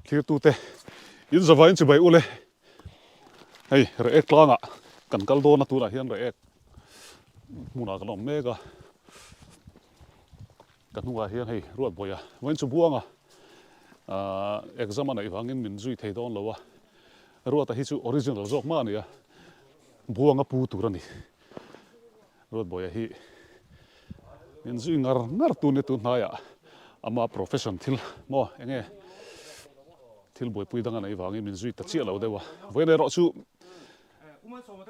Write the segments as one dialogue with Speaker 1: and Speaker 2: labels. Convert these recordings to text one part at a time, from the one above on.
Speaker 1: Thirtute in zavai in chibai ule. Hei Reiek tlangah kan kal dawn a tunah hian Reiek hmunah kan awm mek a. Ka hnungah hian hei Ruatbawia vawiin chu buanga ahh exam a neih vangin min zui thei dawn lo a. Ruata hi chu original zawk mah a ni a, buanga pu tur a ni. Ruatbawia hi min zui ngar ngar tu ni tu hnaiah ama profession thil maw enge thil buaipui dang a neih vangin min zui ta chiah lo deuh a. Vawiin erawh chu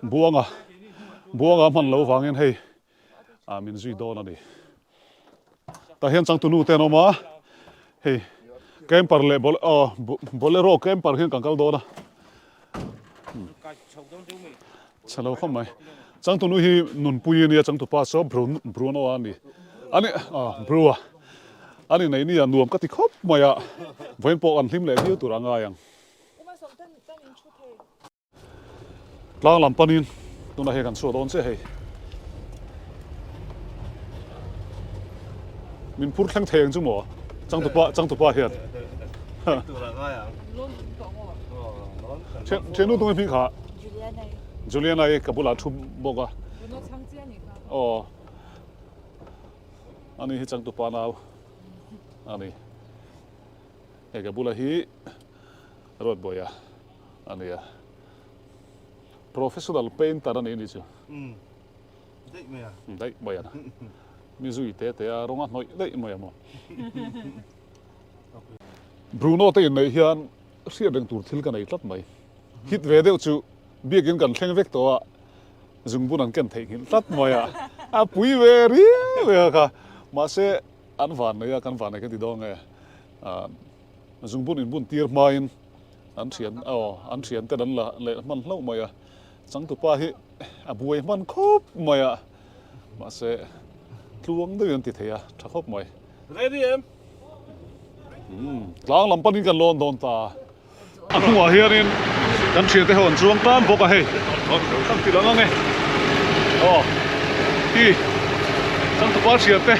Speaker 1: buanga buanga hman lo vangin hei ah min zui dawn a ni. Tah hian changtunu te an awm a, hei camper leh aw bolero camper hian kan kal dawn a. Chhe lo khawp mai. Changtunu hi nunpui a nia, changtupa saw Bruno a ni. Ani aw Bru a. Ani nei nia nuam ka ti khawp mai a, vawiin pawh kan hlim leh viau tur a ngai ang. Tlang lam panin tunah hian kan chhuah dawn che hei. Min phur thleng thei ang chu maw? Changtupa changtupa hian. Thiannu tunge hming kha?
Speaker 2: Juliana.
Speaker 1: Juliana i ka bulah thu bawk a. Aw. Ani hi changtupa nau ani. Hei ka bula hi Ruatbawia a nia. Professional painter a ni ni chu.
Speaker 3: Daih mai a.
Speaker 1: Daih mai a. Mi zui te te a rawng a hnawih daih mai a maw. Bruno te inneih hian hriat reng tur thil ka nei tlat mai. Hit ve deuh chu biakin kan thleng vek tawh a, zungbun an ken theihnghilh tlat mai a. A pui ve riau riau kha. Mahse an van nei a, kan van nei kan ti dawn nge. Zungbun inbun tir hmain an thian aw an thian ten an la leh hman hlauh mai a, changtupa hi a buai hman khawp mai a, mahse tluang deuhin an ti thei a, tha khawp mai.
Speaker 3: Ready em?
Speaker 1: Umm tlang lam panin kan lawn dawn ta. A hnungah hianin kan thiante ho an chuang tan bawk a hei kan ti lang ang e aw hi changtupa thiante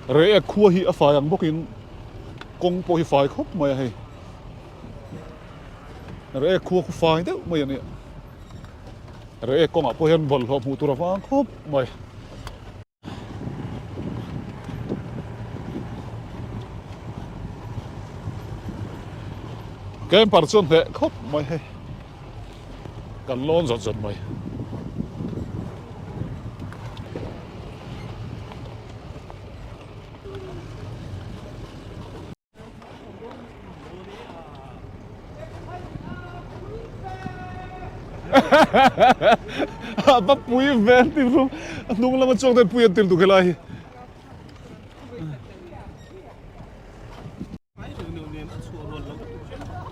Speaker 1: Reiek khua hi a fai ang bawkin kawng pawh hi fai khawp mai a hei. Reiek khua khu fai deuh mai a nia. Reiek kawngah pawh hian bawlhhlawh hmuh tur a vang khawp mai. Camper chuan hneh khawp mai hei kan lawn zawt zawt mai. Va pui vel ti rum a hnung lama chuang ten pui an tel duh helai hi.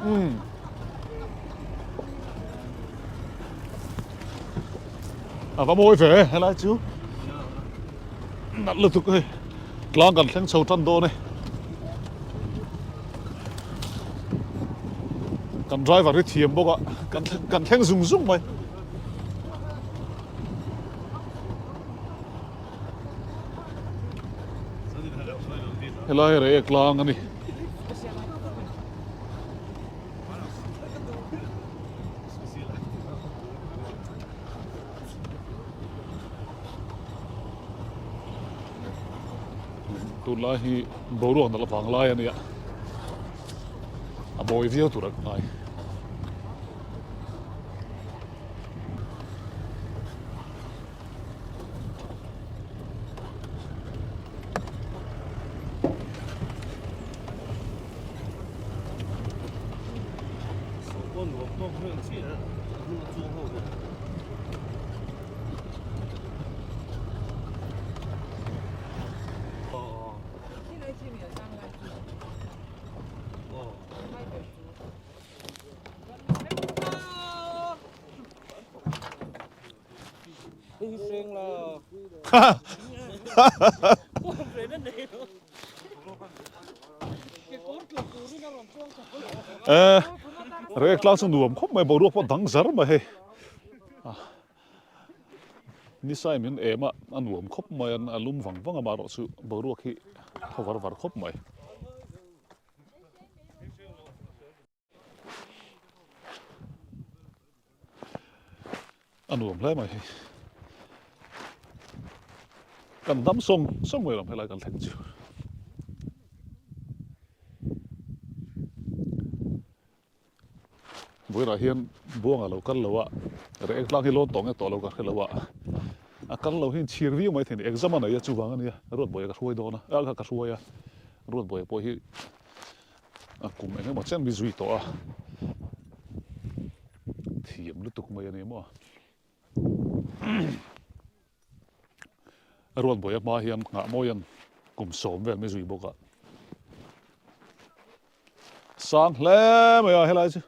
Speaker 1: Umm. A va mawi ve helai chu. Nalh lutuk hei. Tlang kan thleng chho tan dawn e. Kan driver hi thiam bawk a, kan kan thleng zung zung mai. Helai rei tlang a ni. Tunlai hi boruak nalh vang lai a nia, a mawi viau tur a ka ngai. Eh, rek tlang chu nuam khawp mai boruak pawh dang zar mai hei. Nisai min em a, a nuam khawp mai a, a lum vang vang a marawh chu boruak hi thaw var var khawp mai. A nuam hle mai hei. Kan dam sawng sawng mai lam helai kan thleng chu. Vawiinah hian buanga lo kal lo a, reh tlang hi lawn tawh nge tawh lo ka hre lo a, a kal lo hi inchhir viau mai thei a ni, exam a nei a chuvang a nia, Ruatbawiha ka hruai dawn a, a ka hruai a, Ruatbawiha pawh hi a kum eng emaw chen mi zui tawh a, thiam lutuk mai a ni maw. Ruatbawiha hma hian nghah mawian kum sawm vel mi zui bawk a. Sang hle mai a helai chu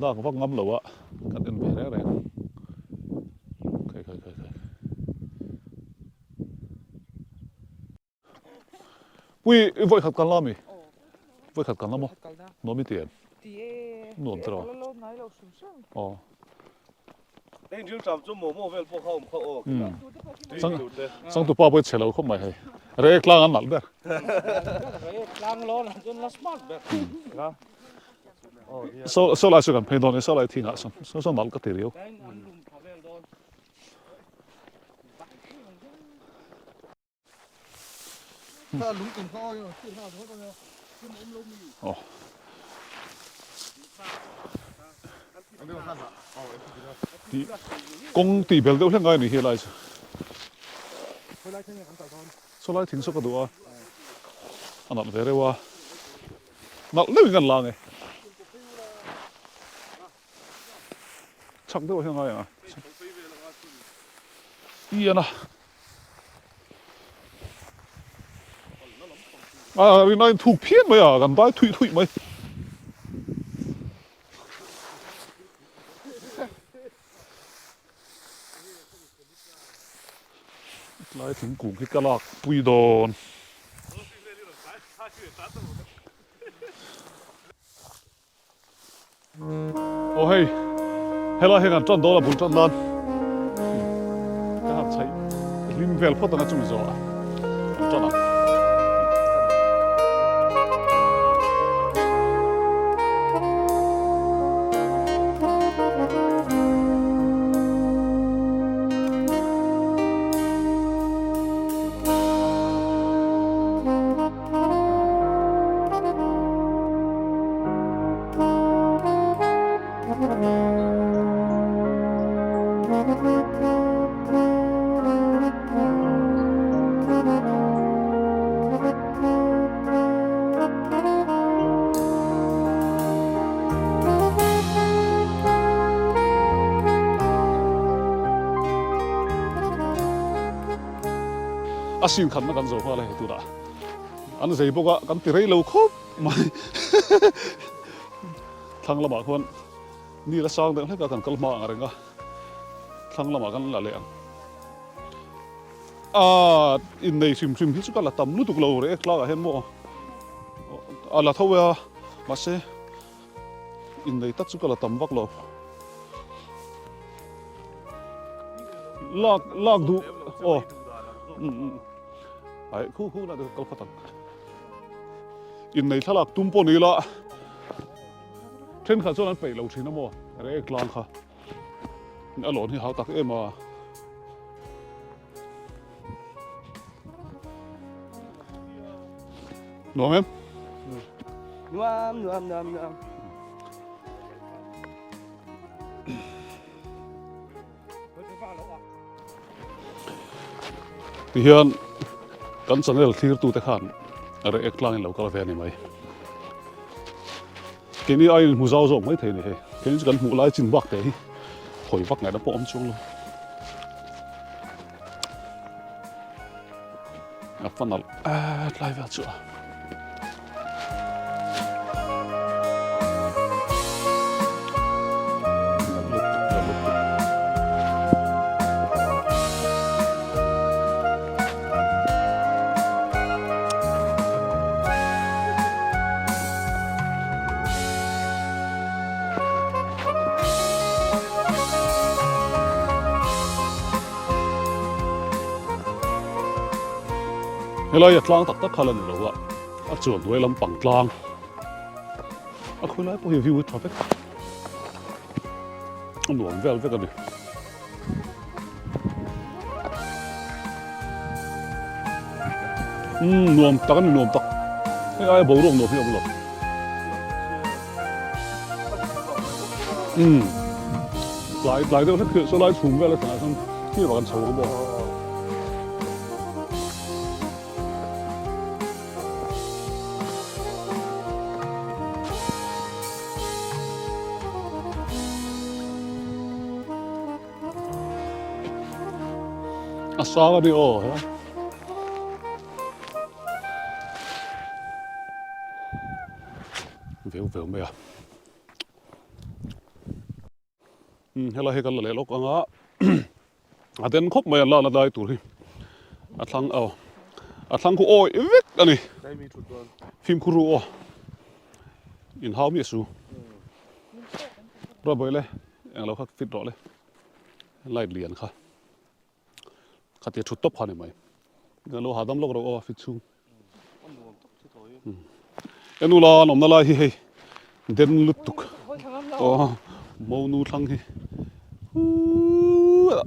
Speaker 1: dak vak ngam lo a kan en ve reng reng. Khai khai khai khai. Pui i vawi khat kan la mi? Vawi khat kan la maw? Nuam i ti em? Nuam tiraw? Aw. Changtupa pawh i chhe lo khawp mai hei. Rek tlang an nalh ber. Saw lai chu kan phei dawn e, saw lai thingah sawn saw saw nalh ka ti riau. Kawng tih bel deuh hlek ngai a ni hi helai chu. Saw lai thing saw ka duh a, a nalh ve reuh a, nalh deuhin kan la ang e. Chhak deuh hian ngai ang a. Ian a. A rin a inthuk phian mai a, kan dai thuih thuih mai. Tlai thingkung hi ka lak pui dawn. Aw hei, helai hian kan tan dawn a bul tan nan ka han chhaih hlim vel phawt anga chumi zawh ah kan tan ang. A sin khatna kan zo nghal a hei tunah an zei bawk a kan ti rei lo khawp mai thlang lamah khuan ni la sang deuh hlek a kan kal hma ang reng a thlang lamah kan la leh ang a innei hrim hrim hi chu ka la tam lutuk lo reh tlakah hian maw a la tho e a mahse innei tak chu ka la tam vak lo lak lak duh aw ai khu khu la kal phawt ang innei thlalak tum pawh ni ila thenkhat chuan an peih lo thin a maw reh tlang kha a lawn hi hau tak em a nuam em
Speaker 3: nuam nuam nuam nuam
Speaker 1: Tihian kan channel thlirtute khan reh tlangin lo kal ve a ni mai. Keini aiin hmu zau zawk mai thei a ni hei. Keini chu kan hmuh lai chin bak te hi hawi vak ngaihna pawh awm chuang lo. A fanal tlai vel chu a. Helai a tlang tak tak kha la ni lo a, a chuan hnuai lampang tlang a khawi lai pawh hi view hi tha vek a nuam vel vek a ni. Umm nuam tak a ni nuam tak hei aia boruak nuam hi a awm lo. Umm tlai tlai deuh hlek hi saw lai chhum vel a thlangah sawn khi vak an chho ang bawk. A sang a ni aw he. Veu veu mai a. Umm helai hi kan la leh lawk ang a a den khawp mai an lakna lai tur hi a thlang aw a thlang khu awi vek a ni fimkhur ru aw inhau miah su ruat bawi le englo kha fit rawh le light lian kha khatia thut tawp kha a ni mai englo hahdam lawk rawh aw fit chhung. Ka nu la an awmna lai hi hei den lutuk aw monu thlang hi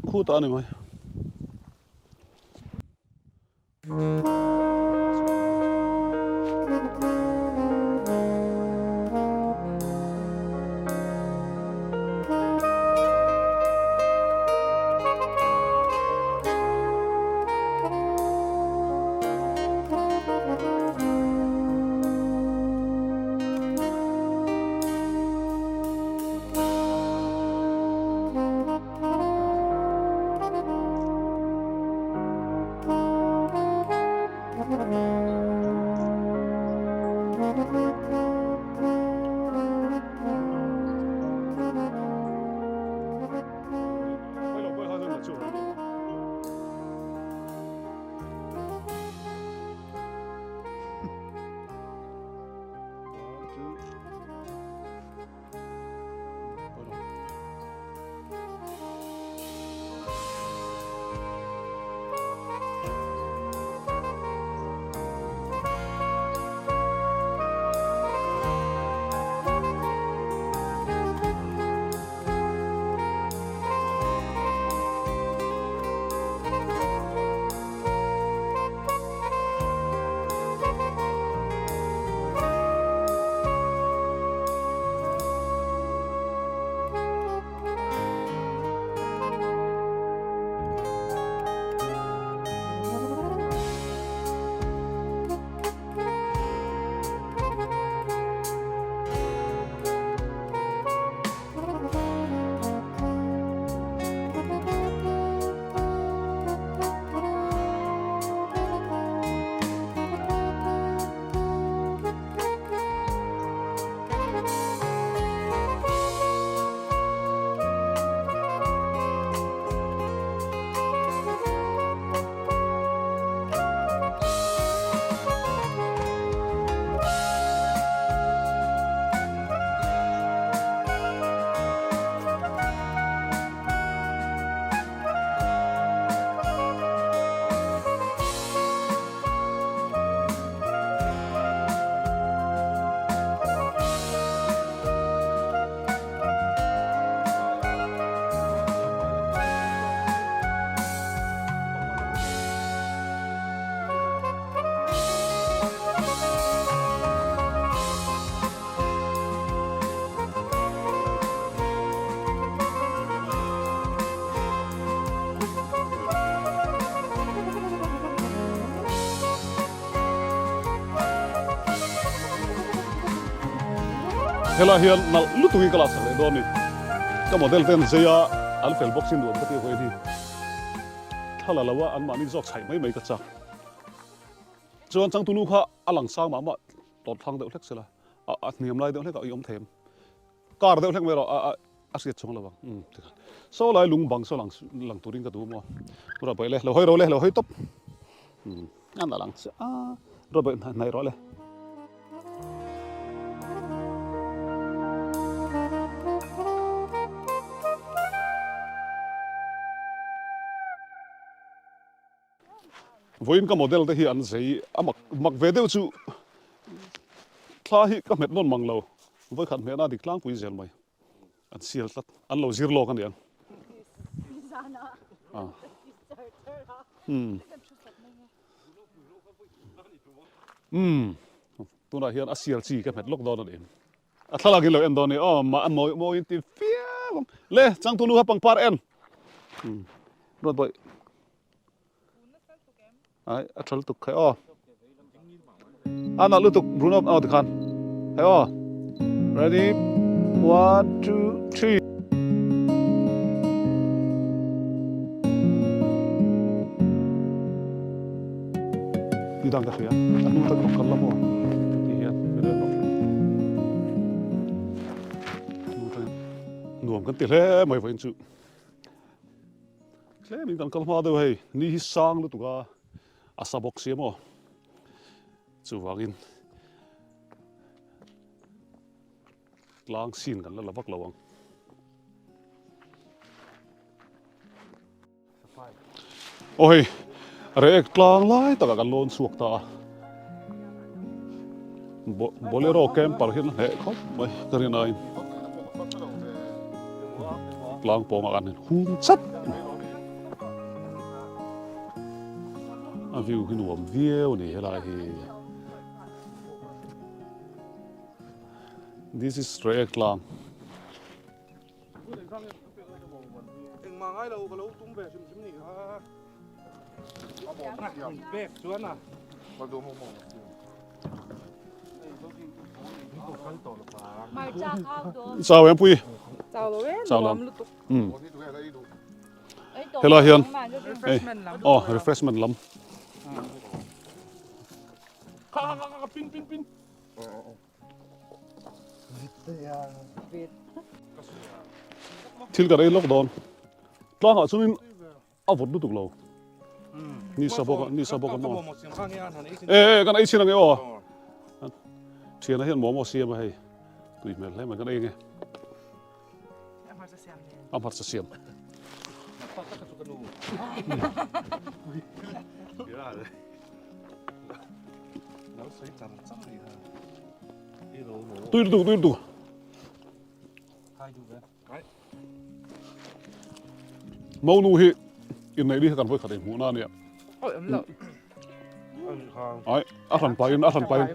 Speaker 1: khutah a ni mai. Helai hian nalh lutuk in ka laksak leh dawn a ni. Ka model ten zei a an fel bawk sin duh an ka tih hawi hi. Thla la lo a anmahni zawk chhaih mai mai ka chak. Chuan changtunu kha a lang sang mah mah tawt thlang deuh hlek sela a hniam lai deuh hlek a i awm thei em. Kar deuh hlek mai erawh a a hriat chhuang lo ang. Umm tikhan saw lai lung bang saw lang lang turin ka duh maw. Ruah bawih le lo hawi ro le lo hawi tawp. Umm a na lang chiah a ruah bawih hnaih rawh le. Vawiin ka model te hi an zei a mak mak ve deuh chu thla hi ka hmet nawn mang lo. Vawikhat hmehna dik tlangpui zel mai. An sial tlat. An lo zir lawk a niang. Umm. Umm. Tunah hian a sial chi ka hmet lawk dawn a ni. A thlalak in lo en dawn a ni. Aw mah a mawi mawi in ti viau ang. Le changtunu kha pangpar en. Umm. Ruat bawih. Ai a tha lutuk khai aw. A nalh lutuk Bruno aw tikhan. Khai aw. Ready 1 2 3 Ti dang ka hria. A hnu tak rawk kal la maw. Ti hian ka rawk. Nuam kan ti hle mai vawiin chu. Tlemin kan kal hma deuh hei, ni hi sang lutuk a, a sa bawk si maw? Chuvangin tlang sin kan la la vak lo ang. Aw hei, rek tlang lai takah kan lawn chhuak ta a. Bolero camper hian a hneh khawp mai ka rin aiin tlang pawngah kan hung chat a view hi nuam viau a ni helai hi this is Reiek tlang.
Speaker 2: Engmah ngai lo ka lo tum ve hrim hrim ni kha. Pek chuan a.
Speaker 1: Chau em pui.
Speaker 4: Chau lo e,
Speaker 1: Chau lo.
Speaker 4: nuam lutuk.
Speaker 1: Um. Helai hian oh refreshment lam.
Speaker 2: Kha kha kha pin pin pin.
Speaker 1: Thil ka rei lawk dawn. Tlangah chuanin a vawt lutuk lo. Ni sa bawk a, ni sa bawk a maw. E e kan ei chhin ang e aw. Thiana hian momo siam a hei. Tui hmel hle mai kan ei nge. A hmarcha siam. Tui lutuk, tui lutuk. Maunu hi inneih ni kha kan vawi khat inhmuh na ania. Ai, a hran pahin, a hran pahin.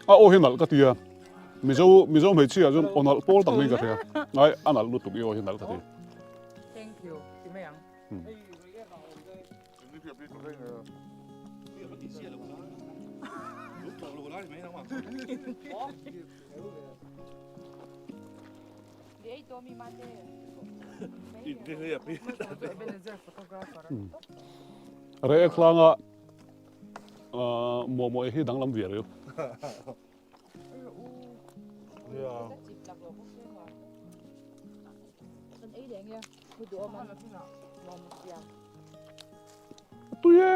Speaker 1: A aw hi nalh ka ti a. Mizo Mizo hmeichhia chuan aw nalh pawl tak niin ka hria. Ai, a nalh lutuk i aw hi nalh ka ti.
Speaker 4: Thank you. Ti mai ang.
Speaker 1: Reiek hlanga muah muah hi danglam ve reu. Tui e.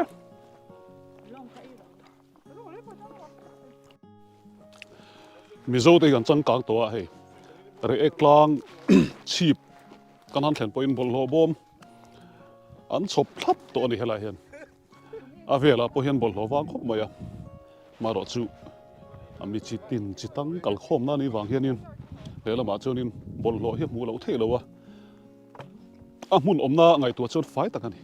Speaker 1: Mizo te hi kan changkang tawh a hei Reiek tlang chhip kan han thlen pawhin bawlhhlawh bawm an chhawp thlap tawh a ni helai hian a velah pawh hian bawlhhlawh vang khawp mai a marawh chu a mi chi tin chi tang kal khawm na ni vang hianin lehlamah chuanin bawlhhlawh hi a hmuh loh theih lo a a hmun awmna ngaihtuah chuan fai tak a ni.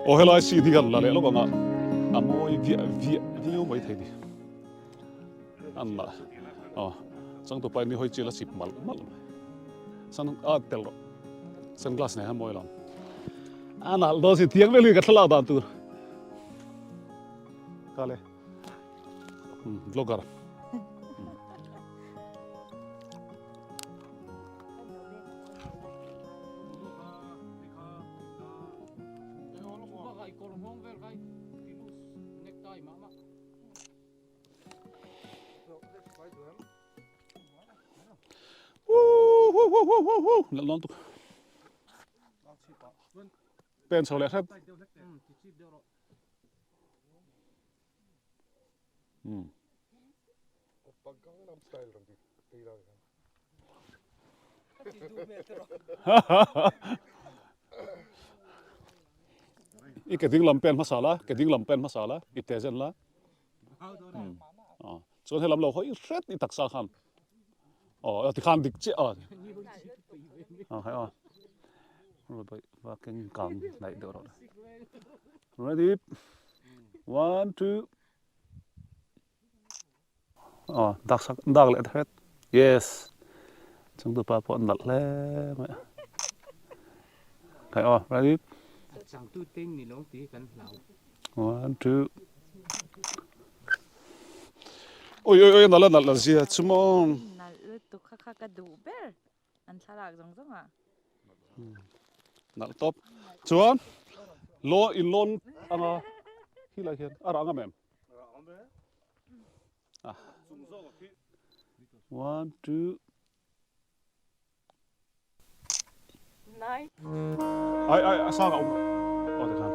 Speaker 1: Aw helai scene hi kan la leh lawk ang a, a mawi viah viah viau mai thei ni. An la aw changtupa in ni hawi chial a chip malh malh mai. Sun a tel rawh sunglass nen hian mawi lo ang. A nalh dawn si tiang vel hi ka thlalak dan tur. Kale vlogger. Woo nalh dawn tuk. Pen chho leh hrep. Hmm. I ke ding lam pen hmasa la, ke ding lam pen hmasa la, i te zen la. Hmm. Ah, chuan helam lo hawi hret i taksa khan. Oh, ti khan dik chiah. Ah, ah hai ah. Ro bai va keng kang nai deuh ro. Ready? One, two. Aw dak sak dak leh hret yes chungtu pa pawh an nalh hle mai a khai aw ready
Speaker 3: changtu te ni lo tih kan hlau
Speaker 1: one two oi oi oi nalh a nalh la zia chu maw
Speaker 4: nalh lutuk kha kha ka duh ber an thlalak zawng zawng a
Speaker 1: nalh tawp chuan law in lawn anga khi lai hian a rah ngam em One, two.
Speaker 4: Nine.
Speaker 1: Ai ai a sang a awm. Aw tikhan.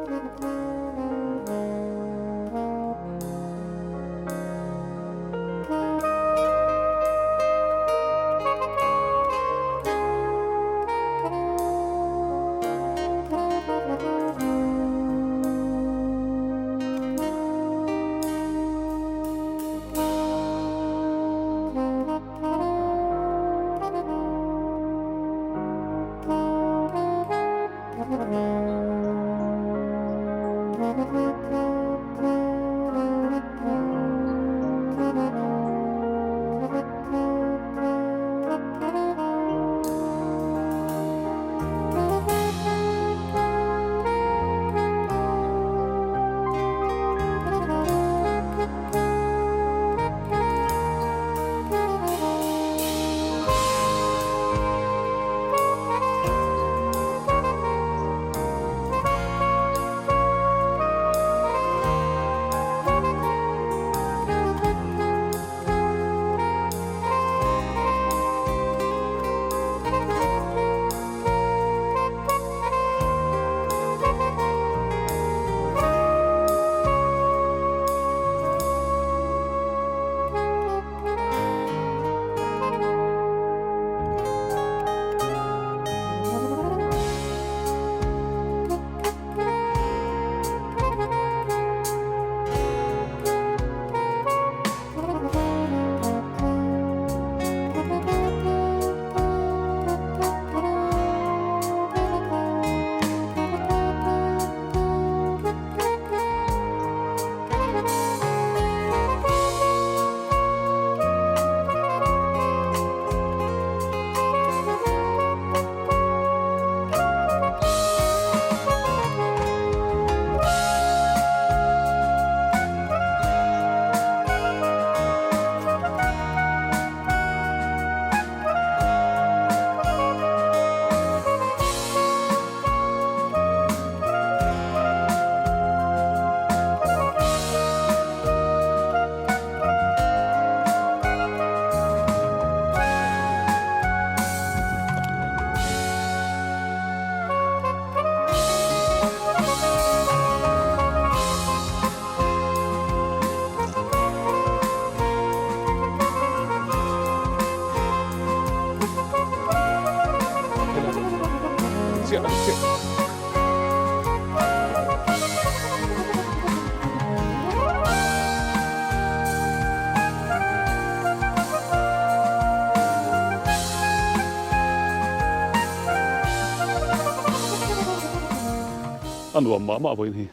Speaker 1: A nuam mah mah vawiin hi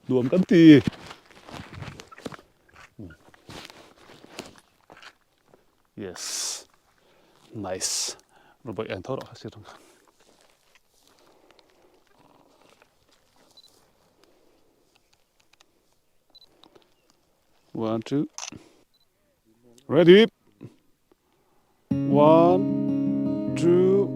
Speaker 1: nuam kan ti. Yes. Nice. Robot en tho rawh kha sir ang khan. One, two. Ready? One, two.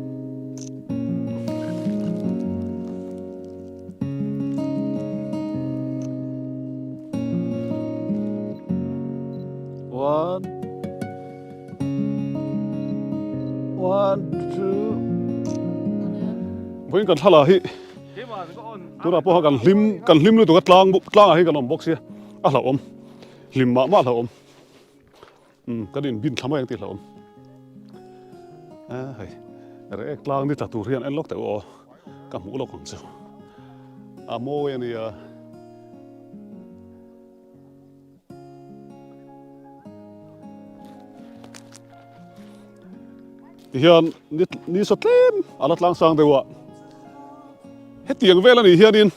Speaker 1: One. One, two. Vawiin kan thla hi tunah pawha kan hlim kan hlim lutuk a tlang tlangah hi kan awm bawk sia a hlauhawm hlim mah mah hlauhawm um kan inbin thla mai ang tih hlauhawm a hei rek tlang ni tla tur hian en lawk teh u aw ka hmuh lawk ang chu a mawi a nia. Tihian ni sa tlem a la tlang sang deuh a, hetiang vel a nih hianin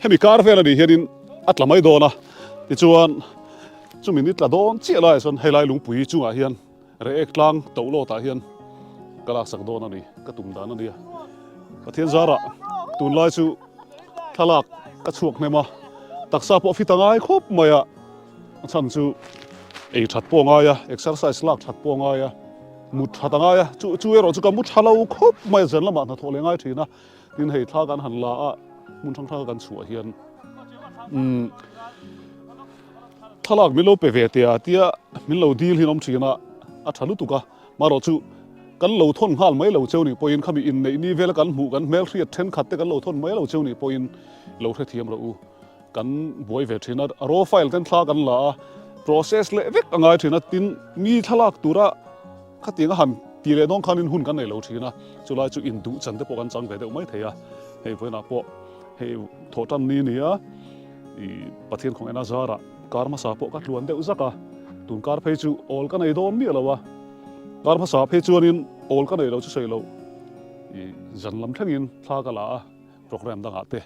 Speaker 1: hemi kar vel a nih hianin a tla mai dawn a, tichuan chumi ni tla dawn chiah laiah chuan helai lungpui chungah hian Reek tlang toh lawtah hian ka laksak dawn a ni, ka tum dan a nia. Pathian zarah tunlai chu thlalak ka chhuak hnem a, taksa pawh fit a ngai khawp mai a, a chhan chu ei that pawh a ngai a, exercise lak that pawh a ngai a, mut that a ngai a, chu chu erawh chu ka mu tha lo khawp mai a, zan lamah hnathawh leh ngai thin a, tin hei thla kan han la a, hmun hrang hranga kan chhuah hian umm. Thlalak min lo pe ve teh a tia min lo dil hi an awm thin a, a tha lutuk a. Marawh chu kan lo thawn nghal mai lo cheu nih pawhin khami inneih ni vela kan hmuh kan hmelhriat thenkhat te kan lo thawn mai lo cheu nih pawhin lo hrethiam rawh u. Kan buai ve thin a, a raw file ten thla kan la a, process leh vek a ngai thin a, tin mi thlalak tura khatiang a han ti leh dawn khanin hun kan nei lo thin a, chulai chu induh chan te pawh kan chang ve deuh mai thei a, hei vawiinah pawh hei thawhtan ni nia. I Pathian khawngaih na zarah kar hmasa pawh ka tluan deuh zak a, tun kar phei chu awl ka nei dawn miah lo a, kar hmasa phei chuanin awl ka nei lo chu sawi loh i zan lam thlengin thla ka la a, program dangah te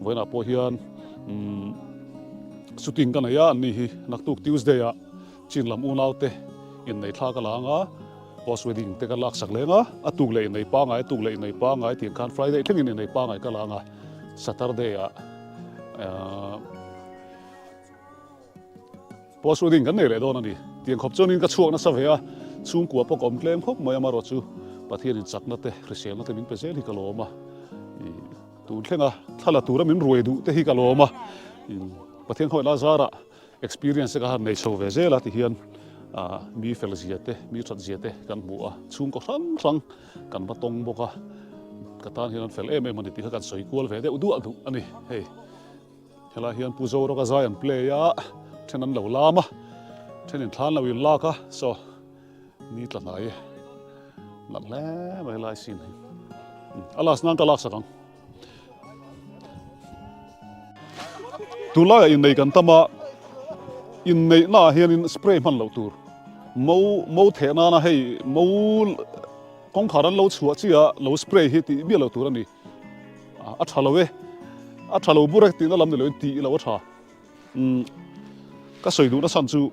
Speaker 1: vawiinah pawh hian umm shooting ka nei a, an ni hi naktuk Tuesday ah chin lam unau te innei thla ka la ang a, post wedding te ka laksak leng a, a tuk leh innei pangai a tuk leh innei pangai tih ang khan Friday thlengin innei pangai ka la ang a, Saturday ah. Post wedding kan nei leh dawn a ni. Tiang khawp chuanin ka chhuak nasa ve a, chhungkua pawh ka awm tlem khawp mai a, amaherawh chu Pathianin chakna te, hriselna te min pe zel hi ka lawm a. Tun thlenga thla la tura min ruai duh te hi ka lawm a. Pathian khawngaih la zarah experience te ka han nei chho ve zel a ti hian mi fel zia te, mi that zia te kan hmu a, chhungkaw hrang hrang kan va tawng bawk a, ka tan hian an fel em em a ni tih kha kan sawi kual ve deuh duah duh a ni. Hei helai hian Pu Zorawka zai an play a, then an lo lam a, then in thlan lo in lak a, saw ni tla hnai e, nalh hle mai helai scene hi. A last nan ka laksak ang. Tunlaiah innei kan tam a, inneihnaah hianin spray hman loh tur. Mo mo theh nana hei mo kawngkhar an lo chhuah chiah a lo spray hi tih miah loh tur a ni. A tha lo e, a tha lo bur e tihna lam ni loin tih loh a tha. Umm ka sawi duhna chhan chu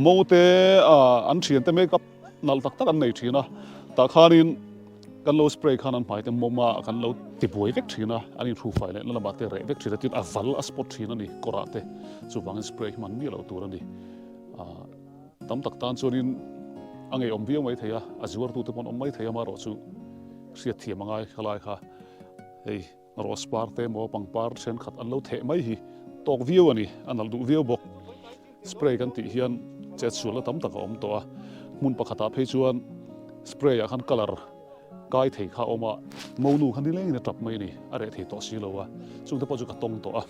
Speaker 1: mo te an thiante makeup nalh tak tak an nei thin a, tah khanin kan lo spray khan an hmai te mawm a kan lo ti buai vek thin a, an inhru fai leh na lamah te reh vek thin a, tin a val a spot thin a ni kawrah te, chuvangin spray hi hman miah loh tur a ni. Ahh tam tak tan chuanin a ngeiawm viau mai thei a, a zuartute pawh an awm mai thei a, amaherawh chu hriatthiam a ngai khalai kha hei. Rose par te emaw pangpar thenkhat an lo theh mai hi tawk viau a ni, a nalh duh viau bawk. Spray kan tih hian chetsualna tam tak a awm tawh a, hmun pakhatah phei chuan spray ah khan colour kai thei kha a awm a, monu kha nilengin a tap mai a ni, a reh thei tawh si lo a, chungte pawh chu ka tawng tawh a,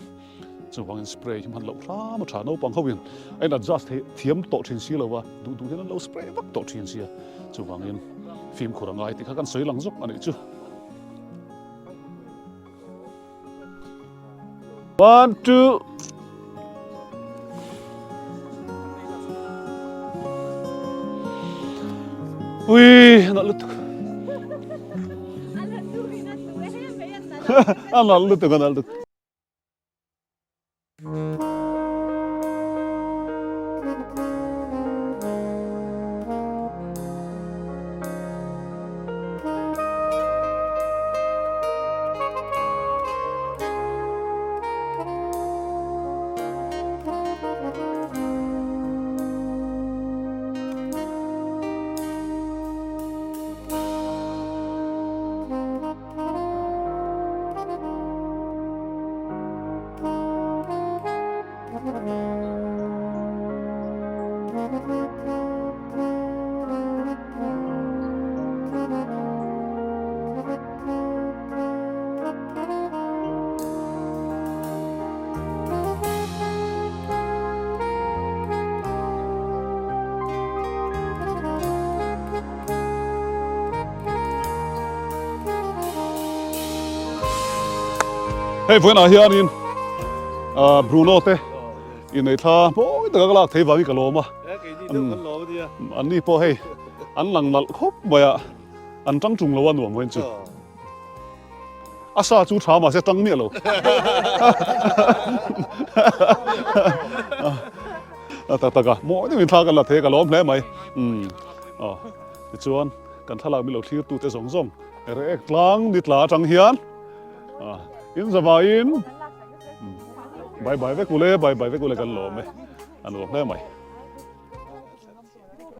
Speaker 1: chuvangin spray hi hman loh hram a tha, naupang ho in a in adjust thei thiam tawh thin si lo a, duh duh hian an lo spray vak tawh thin sia, chuvangin fimkhur a ngai tih kha kan sawi lang zawk a nih chu. One, two. Ui, nalh lutuk. A nalh lutuk, a nalh lutuk. Hei vawiinah hianin Bruno te inei thla mawi taka ka lak thei vangin ka lawm a. An ni pawh hei an lang nalh khawp mai a, an tang tung lo a nuam vawiin chu. A sa chu tha mahse tang miah lo. A tak tak a, mawi deuhin thla kan la thei a ka lawm hle mai. Aw tichuan kan thlalak milo thlir tute zawng zawng rek tlang ni tla atang hian in zavaiin bye bye vek ule bye bye vek ule kan lawm e a nuam hle mai.